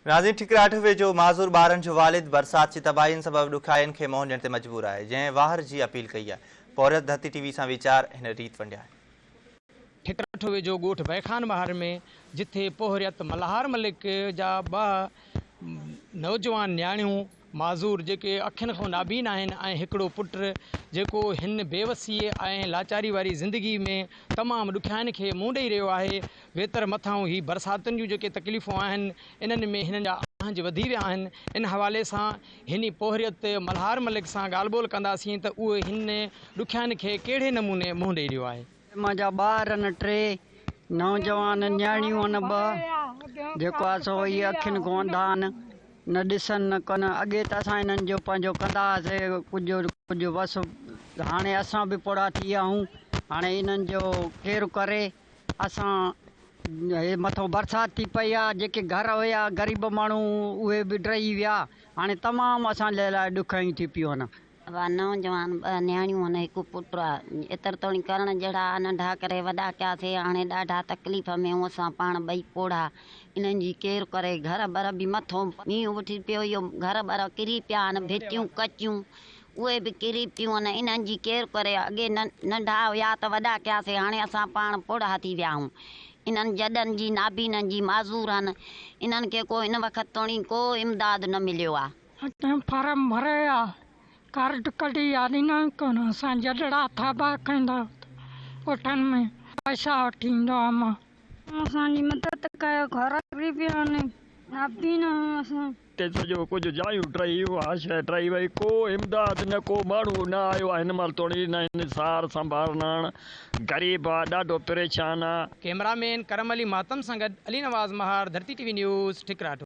ناظرين ٺڪراٺ ويجهو معذور ٻارن جو والد برسات جي تباهين سبب ڏکيائين کي منهن ڏيڻ تي مجبور آهي جنهن واهر جي اپيل ڪئي آهي پورهيت ڌرتي ٽي وي سان ويچار هن ريت ونڊيا آهن. ٺڪراٺ ويجهو ڳوٺ بيخان مهار ۾ جٿي پورهيت ملهار ملڪ جا ٻه نوجوان نياڻيون معذور جيڪي اکين کان نابين آهن ۽ هڪڙو پٽ جيڪو هن بيوسيء ۽ لاچاري واري زندگي ۾ تمام ڏکيائين کي منهن ڏئي رهيو آهي ويتر مٿانهون هي برساتن جون جيڪي تڪليفون آهن انهن ۾ هنن جا اهنج وڌي ويا آهن ان حوالي سان هن پورهيت ملهار ملڪ سان ڳالهه ٻولهه ڪنداسين ته اهو هن ڏکيائين کي ڪهڙي نموني منهن ڏئي رهيو آهي. منهنجا ٻار آهن ٽي نوجوان نياڻيون آهن ٻه جيڪو آهي سو اهي اکين کان انڌا آهن نه ڏسن نه ڪن اڳي ته اسان انهن جو پنهنجو ڪندا هئاسي ڪجهه ڪجهه وس هاڻي اسان به پوڙها ٿي ويا آهيون هاڻي انهن جو ڪير ڪري اسان هي مٿو برسات ٿي پئي آ جيڪي گهر هيا غريب ماڻهو اهي به ڊهي ويا هاڻي تمام اسان جي لاء ڏکيائيون ٿي پيون آهن. ابا نوجوان ٻه نياڻيون آهن هڪ پٽ آ ايتر توڻي ڪرڻ جهڙا ننڍا ڪري وڏا ڪياسي هاڻي ڏاڍا تڪليف ۾ آهيون اسان پاڻ ٻئي پوڙها انهن جي ڪير ڪري گهر ٻر به مٿو مينهن وٺي پيو اهو گهر ٻر ڪري پيا آهن ڀتيون ڪچيون اهي به ڪري پيون آهن، انهن جي ڪير ڪري، اڳي ننڍا هيا ته وڏا ڪياسين، هاڻي اسان پاڻ پوڙها ٿي ويا آهيون. انهن جڏن جي، نابينن جي، معذورن، انهن کي ڪو هن وقت توڻي ڪو امداد نه مليو آهي. اڳي فارم ڀري آ، ڪارڊ ڪڍي آ، ڏنا ئي ڪونه، اسان جڏڙا ٿاٻا کائيندا ڳوٺن ۾ پئسا وٺي ايندو آ مان. اسان جي مدد ڪيو، گهر ڪري پيا آهن، نابين آهيون اسان. تي سڄو ڪجهه جايون ڊهي ويون، هر شيء ڊهي وئي، ڪو امداد نه ڪو ماڻهو نه آيو آهي هن مهل توڻي نه هن سار سنڀال رهڻ غريب آ ڏاڍو پريشان آ. ڪئميرا مين ڪرم علي ماتم سان گڏ Ali Nawaz Mahar, Dharti T V news, Thikratho.